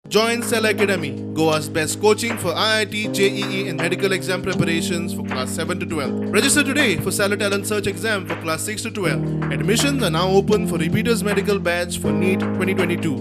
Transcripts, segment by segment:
Join Cell Academy, Goa's best coaching for IIT, JEE, and medical exam preparations for class 7 to 12. Register today for Stellar Talent Search exam for class 6 to 12. Admissions are now open for repeaters medical batch for NEET 2022.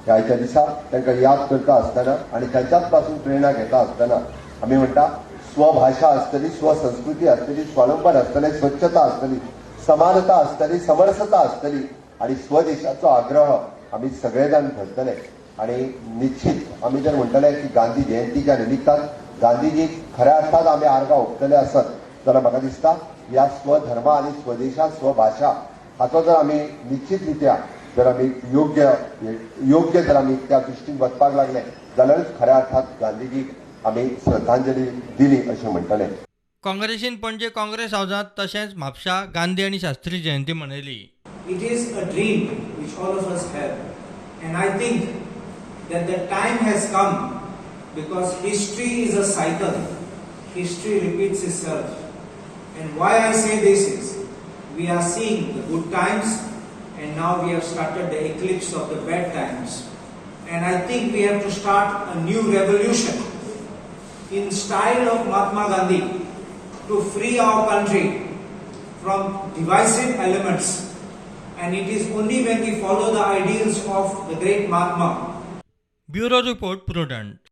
ह्या आयच्या दिसा तांकां याद करता आसतना आनी तांच्याच पासून प्रेरणा घेता आसतना आमी म्हणटा, स्वभाशा आसतली, स्वसंस्कृती आसतली, स्वावलंबन आसतलें, स्वच्छता आसतली, समानता आसतली, समरसता आसतली आनी स्वदेशाचो आग्रह आमी सगळे जाण धरतले. आणि निश्चित आमी जर म्हणटले की गांधी जयंतीच्या निमित्तान गांधीजी खऱ्या अर्थान आमी आर्गां ओंपतले आसत जाल्यार म्हाका दिसता ह्या स्वधर्म आनी स्वदेशा, स्वभाशा हाचो जर आमी निश्चित रित्या जर आमी योग्य योग्य जर आमी त्या दृश्टीन वचपाक लागले जाल्यारूच खऱ्या अर्थात गांधीजीक आमी श्रद्धांजली दिली अशें म्हणटले. काँग्रेसीन पणजे काँग्रेस हावजांत तशेंच म्हापशा गांधी आनी Shastri Jayanti मनयली. It is a dream which all of us have. And I think that the time has come because history is a cycle. History repeats itself. And why I say this is, we are seeing the good times and now we have started the eclipse of the bad times. And I think we have to start a new revolution in style of Mahatma Gandhi to free our country from divisive elements. And it is only when we follow the ideals of the great Mahatma bureau report, prudent.